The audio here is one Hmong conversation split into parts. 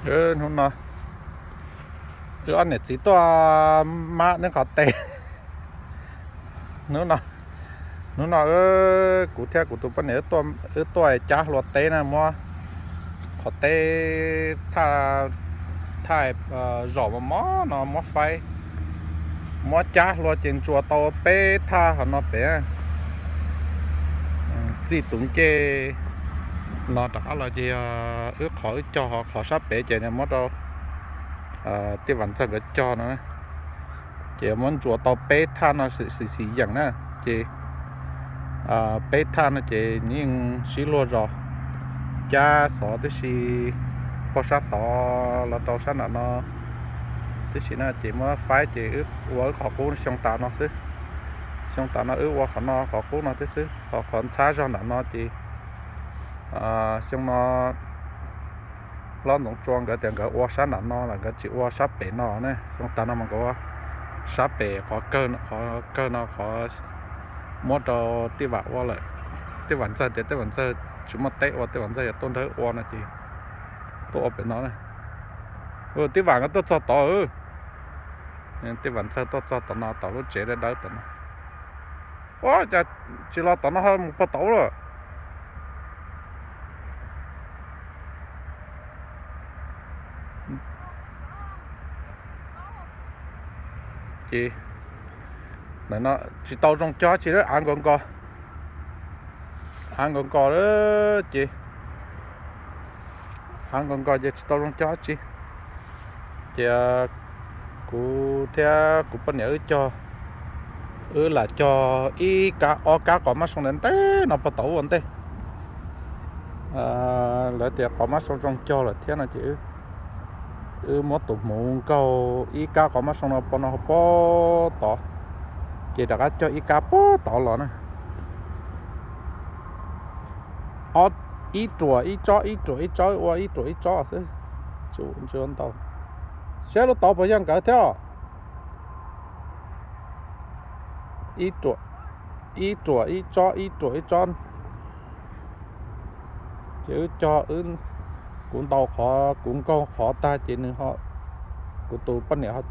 Hnub no wb ob niam txiv tuaj mab neb qhov teb. Hnub no, hnub no kuv thiab kuv tus poj niam wb tuaj cab hlua teb na, muab qhov teb thaj, thaj zos mos mos no muab faib, muab cab hlua ces ntsuas tau peb thaj hov no pem. Txij tus ncej no rov qab los ces yog wb qhov wb cog, ho qhov sab pem ces muab rau Tij Vam Ntxawg nkawd cog no, ces muab ntsuas tau peb thaj no xim xim yeem na. Ces peb thaj no ces yeej sib luag zos cab xov tib si, pog sab tod los rau sab nram no tib si na, ces muab faib ces wb ua wb qhov qub xyoo tas no xwb. Xyoo tas no wb ua qhov no qhov qub no thiab xwb, ho qhov ntxhab zog nram no ces xyoo no Hlob Ntxoov Tsua nkawd tias nkawd ua sab nram no lawm, nkawd tsis ua sab pem no ne. Xyoo tas no mas nkawd ua sab pem qhov kawg, qhov kawg no qhov muab rau Tij Vam ua lawm. Tij Vam Ntxawg tias Tij Vam Ntxawg tsis muaj teb ua, Tij Vam Ntxawg yog tuaj nrog wb ua no ces tuaj ua pem no. Tij Vam nkawd tuaj txog tod. Tij Vam Ntxawg tuaj txog tom no, tom lub tsev dawb dawb tom no. Ua cas tsis los tom no ho mus pog tom ub lawm? Ces tsis tau zoo cog tsi, av nkos nkos, av nkos nkos ces, av nkos nkos ces tsis tau zoo cog tsi. Ces kuv thiab kuv poj niam wb cog, wb lam cog ib kab ob kab qos mab soo ntawd ntej no pog tom ub ua ntej. Lawv tias qos mab soo zoo cog lawm thiab no ces wb muab tus hmuv nkaug ib kab qos mab soo no pog no pog tod, ces rov qab cog ib kab pog tod los na. Ib ruam ib tsob, ib ruam ib tsob, ua ib ruam ib tsob xwb, tsis ua ntau. Saib lub tod puas yog nkawd thiab. Ib ruam ib tsob, ib ruam ib tsob. Ces wb cog, kuv ntaus qhov, kuv nkaug qhov tag ces nws, kuv tus poj niam ho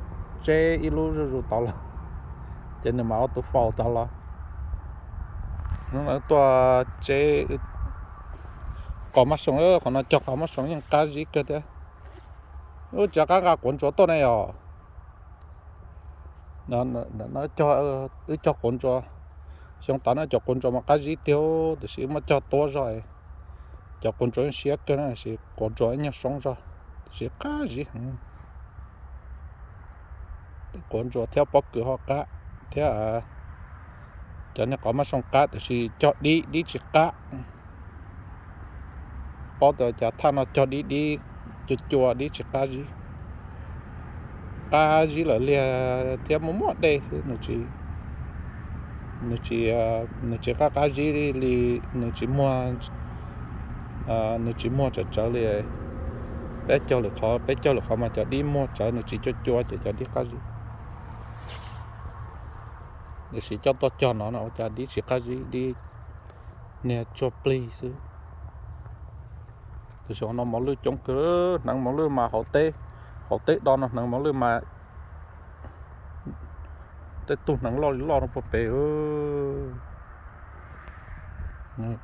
tseb ib lub zuj zus tod los, ces nws mam ua tus faus tod los. Hnub no tuaj tseb qos mab soo, qhov no cog qos mab soo yeej qab zib kawg thiab. Ub, tsis qab nqa quav ntsuas tuaj ne yom. No cog, wb cog quav ntsuas, xyoo tas no cov quav ntsuas mas qab zib tiag, tiam sis wb muab cog tuab zog. Cov quav ntsuas yeej siab kawg na, tiam sis quav ntsuas ib nyuag soob zog, tiam sis qab zib heev. Quav ntsuas thiab pob kws ho qab thiab. Cov niag qos mab soo qab tiam sis cog dib, dib tsis qab. Paub tias cas thaj no cog dib, dib cua cua, dib tsis qab zib. Qab zib lawm liag thiab muaj muaj dej xwb, nws tsis, nws tsis qab qab zib li, nws tsis muag, nws tsis muag tsawv tsawv li. Peb cog lwm qhov, peb cog lwm qhov mas cov dib muag tsawv, nws tsis cua cua ces cov dib qab zib. Tiam sis coj tuaj cog no no ua cas dib tsis qab zib, dib niag tsuag plig xwb. Tiam sis no mos lwj coob kawg, hneev mos lwj mas hauv teb, hauv teb do no hneev mos lwj mas tej tug hneev loj li loj no puag pem.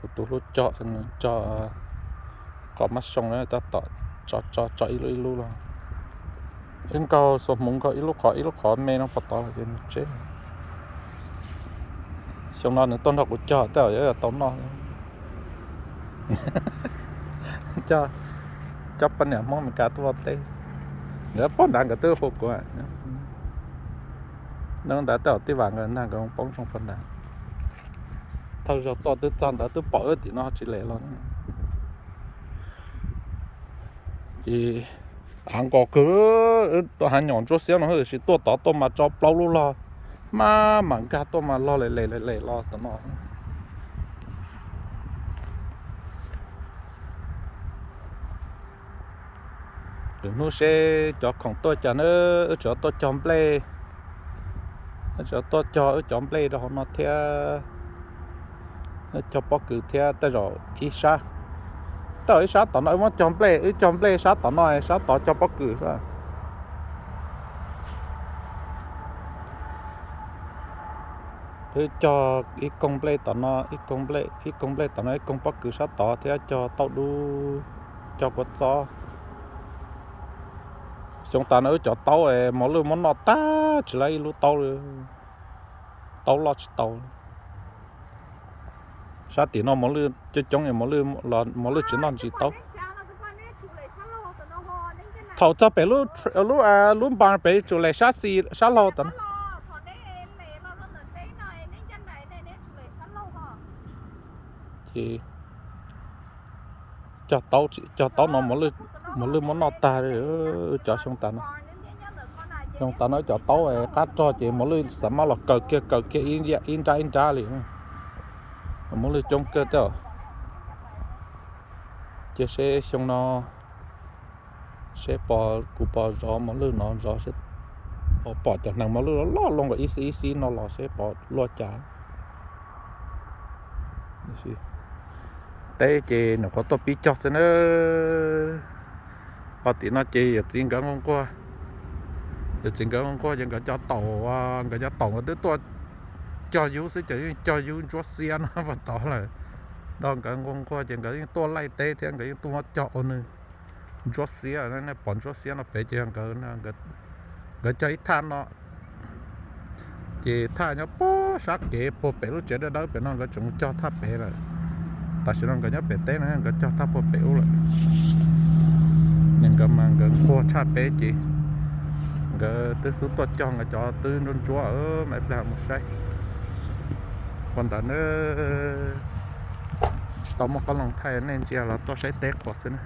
Kuv tus hlub cog, cog qos mab soo na, tab tom tso tso tso ib lub ib lub los. Wb nkaug xuas hmuv nkaug ib lub qhov ib lub qhov me no pog tod los ces nws tseb. Xyoo no nws tuaj nrog kuv cog tej zaum yuav tau noj. Coj poj niam Hmoob Amelikas tuaj ua teb, nkawd pog ntawd nkawd twb hu kuv. Hnub ntawd tej zaum Tij Vam nkawd ntag nkawd poob zoo pog ntawd. Thawj zaug tuaj twb txog ntawd twb pom wb tim no tsis lem los. Ces av nkos kawg, tuaj hav nyom ntsuab xiab no tiam sis tuaj tod tuaj mas tso plaub lub log, maj mam nkag tuaj mas log lem lem lem lem los tom no. Lwm hnub seb cov khoom tuaj cas na, wb tseem tuaj cog nplej, wb tseem tuaj cog wb cov nplej rau hauv no thiab, cog pob kws thiab tej zaum ib sab, Tau ib sab tom no wb muab cog nplej, wb cog nplej sab tom no, sab tod cog pob kws. Wb cog ib koog nplej tom no, ib koog nplej, ib koog nplej tom no, ib koog pob kws sab tod thiab cog tauj dub, cog kua txob. Xyoo tas no wb cov taub mos lwj muab noj tag tsis lab ib lub taub li, taub loj tsis tau. Sab tim no mos lwj coob coob, mos lwj tsis noj ntsis taub. Thaum txog pem lub, lub npas pem tsum lem sab xis sab laug tom no. Ces cog taub no mos lwj muab noj tag li, cov xyoo tas no. Xyoo tas no cov taub qab rog ces mos lwj xav mab los kaws kiag kaws kiag ib nrab ib nrab li. Mos lwj coob kawg thiab. Ces seb xyoo no seb pom, kuv pom zov mos lwj no zov seb pom, pom cov hneev mos lwj loj loj nkaus ib xib ib xib no los seb pom luaj cas. Teb ces nyuam qhuav tuaj pib cog xwb na. Ho tim no ces yawm txiv nkawd nquag nquag, yawm txiv nkawd nquag nquag ces nkawd cov taum, nkawd cov taum nkawd twb tuaj cog yub xwb ces yeej cog yub ntsuab xiab no puag tod lawm. Nrog nkawd nquag nquag ces nkawd yeej tuaj laij teb thiab nkawd yeej tuaj muab cog ua nws ntsuab xiab. Nej pom ntsuab xiab no pem ces nkawd, nkawd cog ib thaj no, ces thaj nyob puag sab kev puag pem lub tsev dawb dawb pem no nkawd tseem cog thaj pem lawm. Tam sim no nkawd nyob pem teb no nkawd cog thaj puag pem ub lawm. Nkawd mas nkawd nquag tshaj peb ces nkawd twb xub tuaj cog nkawd cov twb ntsuab ntsuab, mam ib pliag mus saib. Ua ntawd na, tsis tau muaj qoob loo thaij nej ntsia los tuaj saib teb qhuas xwb na.